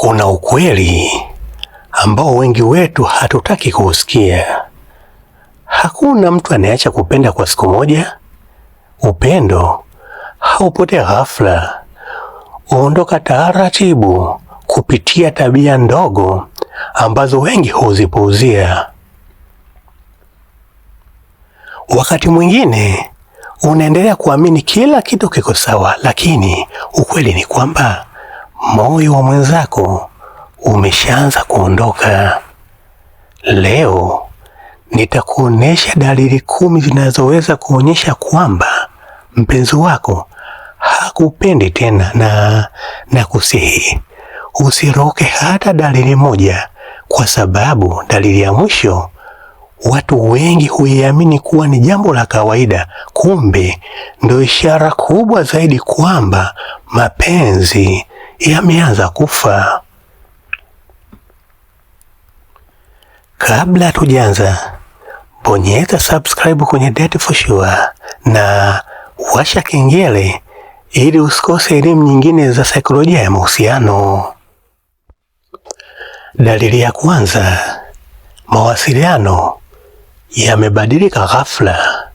Kuna ukweli ambao wengi wetu hatutaki kuusikia. Hakuna mtu anayeacha kupenda kwa siku moja. Upendo haupotea ghafla, huondoka taratibu kupitia tabia ndogo ambazo wengi huzipuuzia. Wakati mwingine unaendelea kuamini kila kitu kiko sawa, lakini ukweli ni kwamba moyo wa mwenzako umeshaanza kuondoka. Leo nitakuonesha dalili 10 zinazoweza kuonyesha kwamba mpenzi wako hakupendi tena, na kusihi usiroke hata dalili moja, kwa sababu dalili ya mwisho watu wengi huiamini kuwa ni jambo la kawaida, kumbe ndio ishara kubwa zaidi kwamba mapenzi yameanza kufa. Kabla hatujaanza, bonyeza subscribe kwenye Date for Sure na washa kengele ili usikose elimu nyingine za saikolojia ya mahusiano. Dalili ya kwanza, mawasiliano yamebadilika ghafla.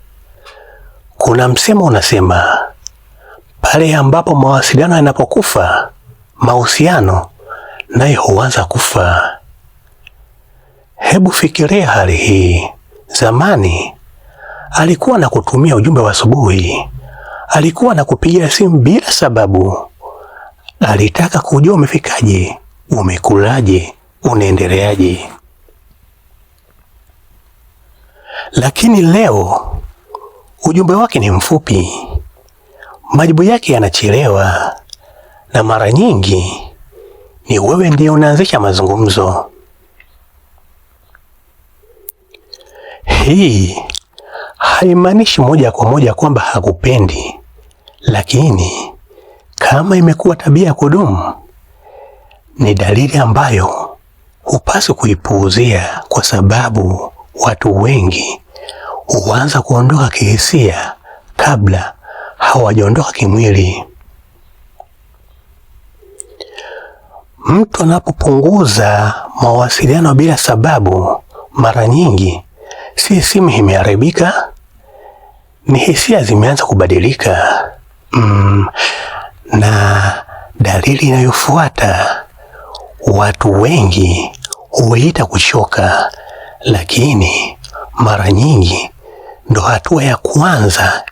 Kuna msemo unasema, pale ambapo mawasiliano yanapokufa, mahusiano nayo huanza kufa. Hebu fikiria hali hii. Zamani alikuwa na kutumia ujumbe wa asubuhi, alikuwa na kupigia simu bila sababu, alitaka kujua umefikaje, umekulaje, unaendeleaje. Lakini leo ujumbe wake ni mfupi, majibu yake yanachelewa, na mara nyingi ni wewe ndiye unaanzisha mazungumzo. Hii haimaanishi moja kwa moja kwamba hakupendi, lakini kama imekuwa tabia ya kudumu, ni dalili ambayo hupaswi kuipuuzia, kwa sababu watu wengi huanza kuondoka kihisia kabla hawajaondoka kimwili. Mtu anapopunguza mawasiliano bila sababu, mara nyingi si simu imeharibika, ni hisia zimeanza kubadilika. Na dalili inayofuata watu wengi huita kuchoka, lakini mara nyingi ndo hatua ya kwanza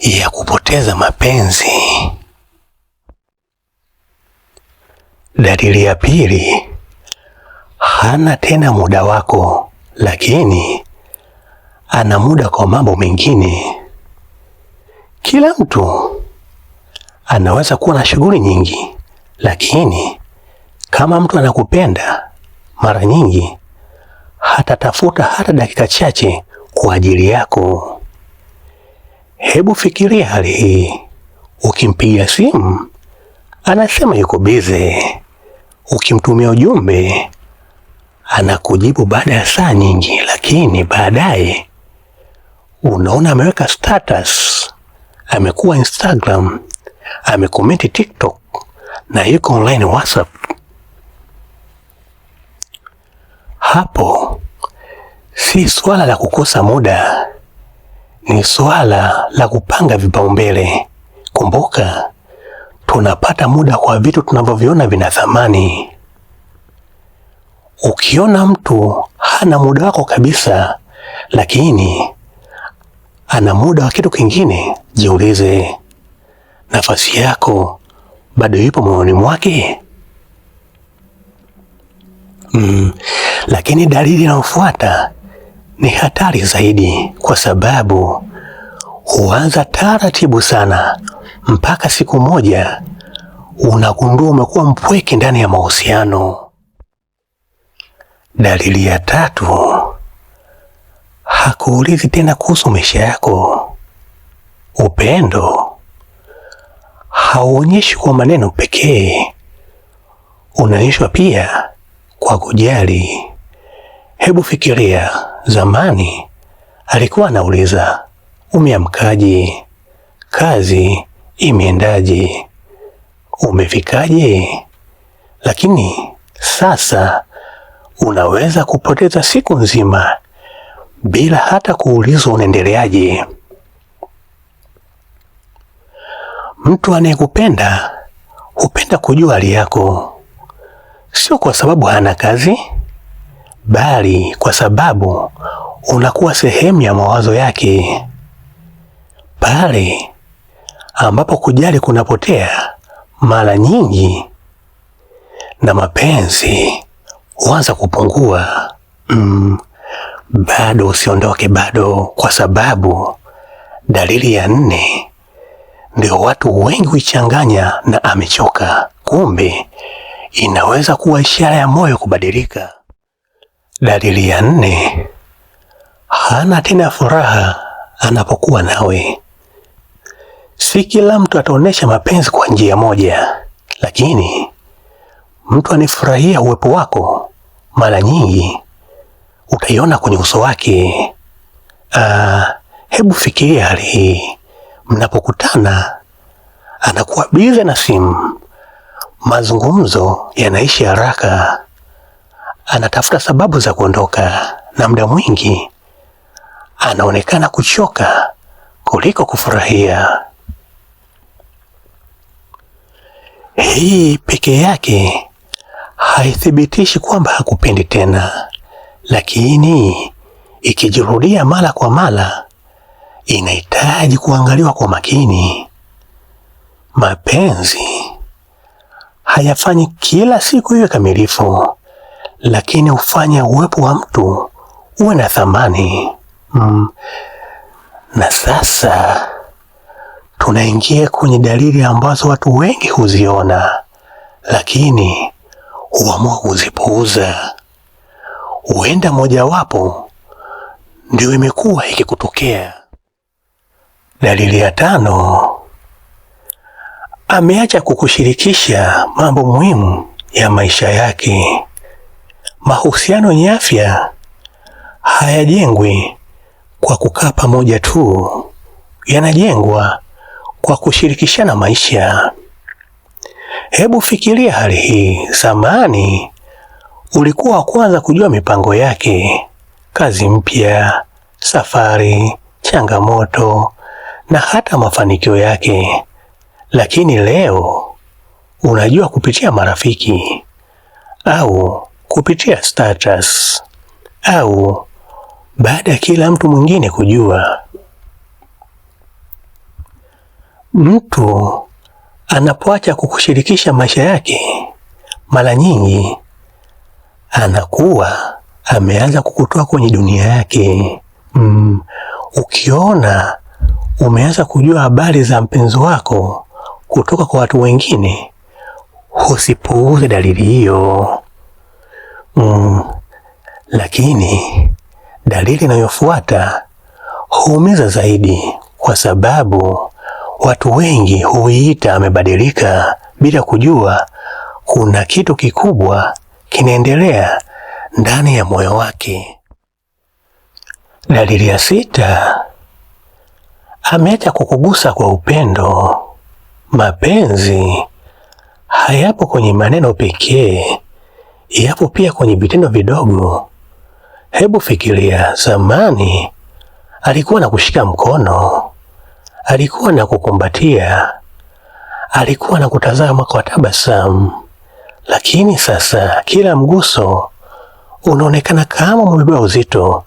ya kupoteza mapenzi. Dalili ya pili, hana tena muda wako, lakini ana muda kwa mambo mengine. Kila mtu anaweza kuwa na shughuli nyingi, lakini kama mtu anakupenda, mara nyingi hatatafuta hata dakika chache kwa ajili yako. Hebu fikiria hali hii. Ukimpigia simu anasema yuko bize, ukimtumia ujumbe anakujibu baada ya saa nyingi, lakini baadaye unaona ameweka status, amekuwa Instagram, amekomenti TikTok na yuko online WhatsApp. Hapo si swala la kukosa muda, ni swala la kupanga vipaumbele. Kumbuka, tunapata muda kwa vitu tunavyoviona vina thamani. Ukiona mtu hana muda wako kabisa, lakini ana muda wa kitu kingine, jiulize, nafasi yako bado ipo moyoni mwake? Lakini dalili inayofuata ni hatari zaidi, kwa sababu huanza taratibu sana mpaka siku moja unagundua umekuwa mpweke ndani ya mahusiano. Dalili ya tatu, hakuulizi tena kuhusu maisha yako. Upendo hauonyeshi kwa maneno pekee, unaonyeshwa pia kwa kujali. Hebu fikiria, zamani alikuwa anauliza umeamkaje, kazi imeendaje, umefikaje? Lakini Sasa unaweza kupoteza siku nzima bila hata kuulizwa unaendeleaje. Mtu anayekupenda hupenda kujua hali yako, sio kwa sababu hana kazi, bali kwa sababu unakuwa sehemu ya mawazo yake. Pale ambapo kujali kunapotea mara nyingi na mapenzi huanza kupungua. Bado usiondoke bado, kwa sababu dalili ya nne ndio watu wengi huichanganya na amechoka, kumbe inaweza kuwa ishara ya moyo kubadilika. Dalili ya nne, hana tena furaha anapokuwa nawe. Si kila mtu ataonyesha mapenzi kwa njia moja, lakini mtu anayefurahia uwepo wako mara nyingi utaiona kwenye uso wake. Hebu fikiria hali hii. Mnapokutana anakuwa bize na simu, mazungumzo yanaishi haraka, anatafuta sababu za kuondoka, na muda mwingi anaonekana kuchoka kuliko kufurahia. Hii peke yake haithibitishi kwamba hakupendi tena, lakini ikijirudia mara kwa mara inahitaji kuangaliwa kwa makini. Mapenzi hayafanyi kila siku iwe kamilifu, lakini hufanya uwepo wa mtu uwe na thamani. Na sasa tunaingia kwenye dalili ambazo watu wengi huziona, lakini huamua kuzipuuza. Huenda mojawapo ndio imekuwa ikikutokea. Dalili ya tano, ameacha kukushirikisha mambo muhimu ya maisha yake. Mahusiano yenye afya hayajengwi kwa kukaa pamoja tu, yanajengwa kwa kushirikishana maisha. Hebu fikiria hali hii. Zamani ulikuwa wa kwanza kujua mipango yake, kazi mpya, safari, changamoto na hata mafanikio yake. Lakini leo unajua kupitia marafiki au kupitia status au baada ya kila mtu mwingine kujua. Mtu anapoacha kukushirikisha maisha yake, mara nyingi anakuwa ameanza kukutoa kwenye dunia yake. Ukiona umeanza kujua habari za mpenzi wako kutoka kwa watu wengine, usipuuze dalili hiyo. Lakini dalili inayofuata huumiza zaidi, kwa sababu watu wengi huiita amebadilika bila kujua kuna kitu kikubwa kinaendelea ndani ya moyo wake. Dalili ya sita, ameacha kukugusa kwa upendo. Mapenzi hayapo kwenye maneno pekee, yapo pia kwenye vitendo vidogo. Hebu fikiria, zamani alikuwa na kushika mkono, alikuwa na kukumbatia, alikuwa na kutazama kwa tabasamu, lakini sasa kila mguso unaonekana kama umebeba uzito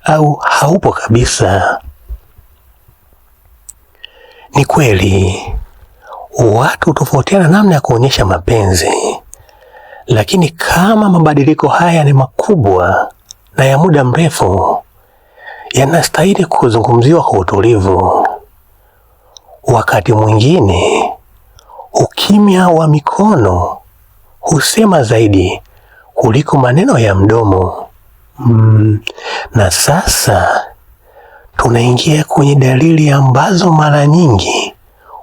au haupo kabisa. Ni kweli watu hutofautiana namna ya kuonyesha mapenzi, lakini kama mabadiliko haya ni makubwa na ya muda mrefu, yanastahili kuzungumziwa kwa utulivu. Wakati mwingine ukimya wa mikono husema zaidi kuliko maneno ya mdomo. Na sasa tunaingia kwenye dalili ambazo mara nyingi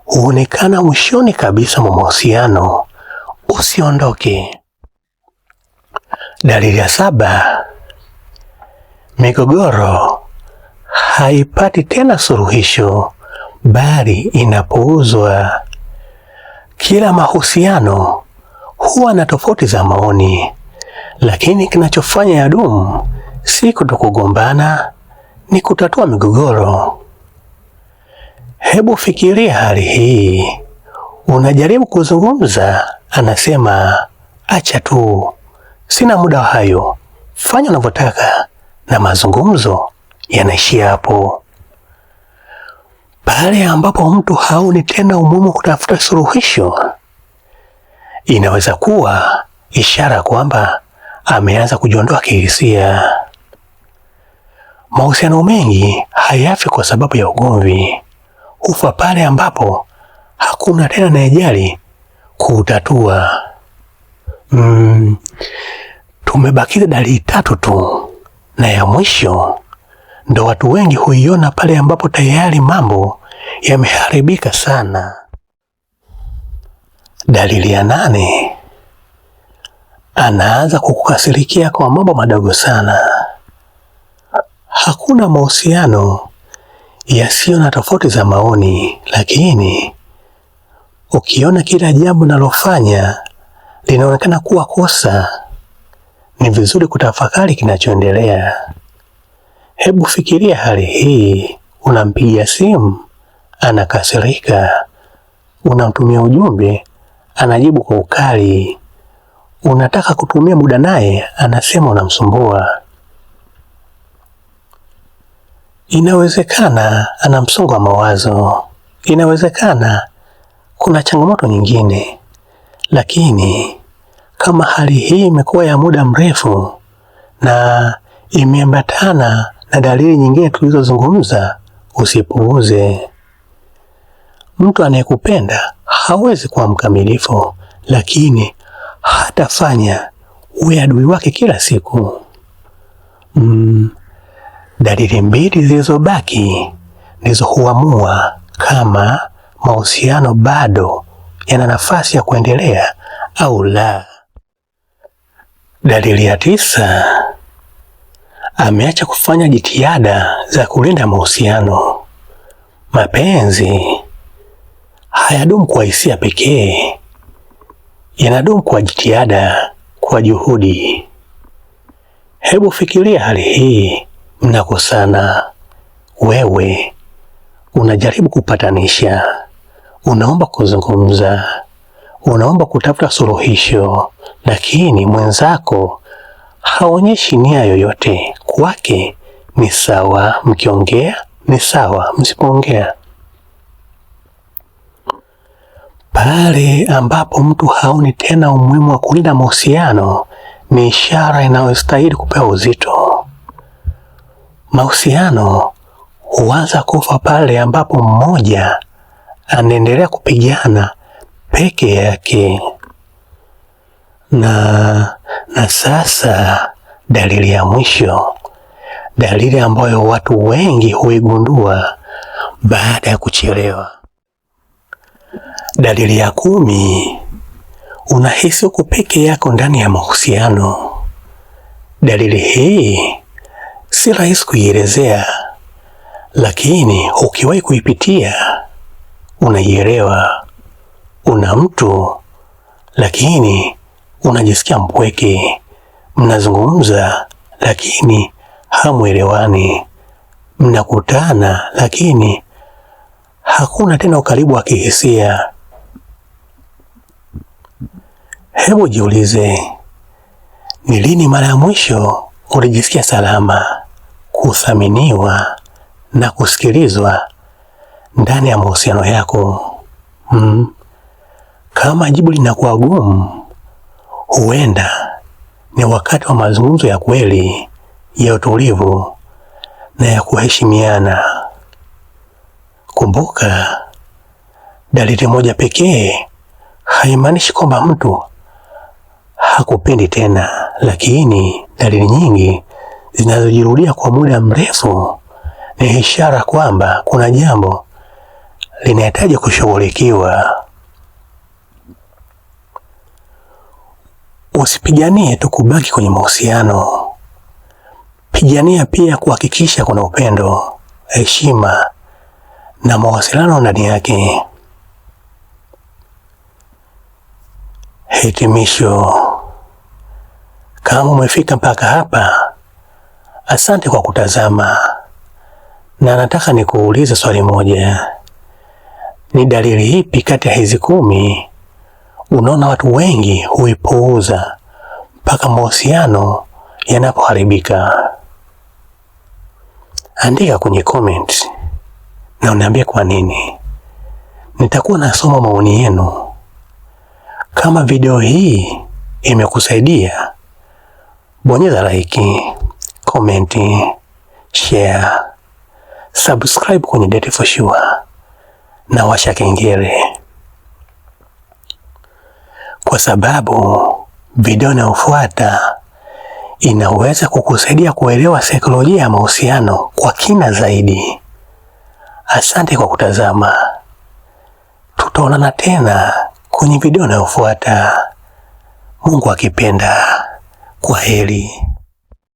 huonekana mwishoni kabisa mwa mahusiano. Usiondoke. Dalili ya saba, migogoro haipati tena suluhisho bali inapuuzwa. Kila mahusiano huwa na tofauti za maoni, lakini kinachofanya yadumu si kutokugombana, ni kutatua migogoro. Hebu fikiria hali hii. Unajaribu kuzungumza, anasema acha tu, sina muda wa hayo, fanya unavyotaka, na mazungumzo yanaishia hapo. Pale ambapo mtu haoni tena umuhimu kutafuta suluhisho, inaweza kuwa ishara kwamba ameanza kujiondoa kihisia. Mahusiano mengi hayafi kwa sababu ya ugomvi, hufa pale ambapo hakuna tena anayejali kuutatua. Mm, tumebakiza dalili tatu tu, na ya mwisho ndo watu wengi huiona pale ambapo tayari mambo yameharibika sana. Dalili ya nane, anaanza kukukasirikia kwa mambo madogo sana. Hakuna mahusiano yasiyo na tofauti za maoni, lakini ukiona kila jambo nalofanya linaonekana kuwa kosa, ni vizuri kutafakari kinachoendelea. Hebu fikiria hali hii: unampigia simu, anakasirika; unamtumia ujumbe, anajibu kwa ukali; unataka kutumia muda naye, anasema unamsumbua. Inawezekana ana msongo wa mawazo, inawezekana kuna changamoto nyingine, lakini kama hali hii imekuwa ya muda mrefu na imeambatana na dalili nyingine tulizozungumza, usipuuze. Mtu anayekupenda hawezi kuwa mkamilifu, lakini hatafanya uwe adui wake kila siku. Dalili mbili zilizobaki ndizo huamua kama mahusiano bado yana nafasi ya kuendelea au la. Dalili ya tisa, ameacha kufanya jitihada za kulinda mahusiano. Mapenzi hayadumu kwa hisia pekee, yanadumu kwa jitihada, kwa juhudi. Hebu fikiria hali hii: mnakosana, wewe unajaribu kupatanisha, unaomba kuzungumza, unaomba kutafuta suluhisho, lakini mwenzako haonyeshi nia yoyote. Kwake ni sawa mkiongea, ni sawa msipoongea. Pale ambapo mtu haoni tena umuhimu wa kulinda mahusiano, ni ishara inayostahili kupewa uzito. Mahusiano huanza kufa pale ambapo mmoja anaendelea kupigana peke yake. Na sasa dalili ya mwisho, dalili ambayo watu wengi huigundua baada ya kuchelewa. Dalili ya 10, unahisi uko peke yako ndani ya mahusiano. Dalili hii si rahisi kuielezea, lakini ukiwahi kuipitia unaielewa. Una mtu lakini unajisikia mpweke, mnazungumza lakini hamuelewani, mnakutana lakini hakuna tena ukaribu wa kihisia. Hebu jiulize, ni lini mara ya mwisho ulijisikia salama, kuthaminiwa na kusikilizwa ndani ya mahusiano yako? Kama jibu linakuwa gumu, huenda ni wakati wa mazungumzo ya kweli, ya utulivu na ya kuheshimiana. Kumbuka, dalili moja pekee haimaanishi kwamba mtu hakupendi tena, lakini dalili nyingi zinazojirudia kwa muda mrefu ni ishara kwamba kuna jambo linahitaji kushughulikiwa. Usipiganie tu kubaki kwenye mahusiano, pigania pia kuhakikisha kuna upendo, heshima na mawasiliano ndani yake. Hitimisho. Kama umefika mpaka hapa, asante kwa kutazama, na nataka nikuulize swali moja. Ni dalili ipi kati ya hizi 10 unaona watu wengi huipuuza mpaka mahusiano yanapoharibika? Andika kwenye comment na uniambie kwa nini. Nitakuwa nasoma maoni yenu. Kama video hii imekusaidia, bonyeza like, comment, share, subscribe kwenye Date for Sure na washa kengele, kwa sababu video inayofuata inaweza kukusaidia kuelewa saikolojia ya mahusiano kwa kina zaidi. Asante kwa kutazama. Tutaonana tena kwenye video inayofuata, Mungu akipenda. Kwa heri.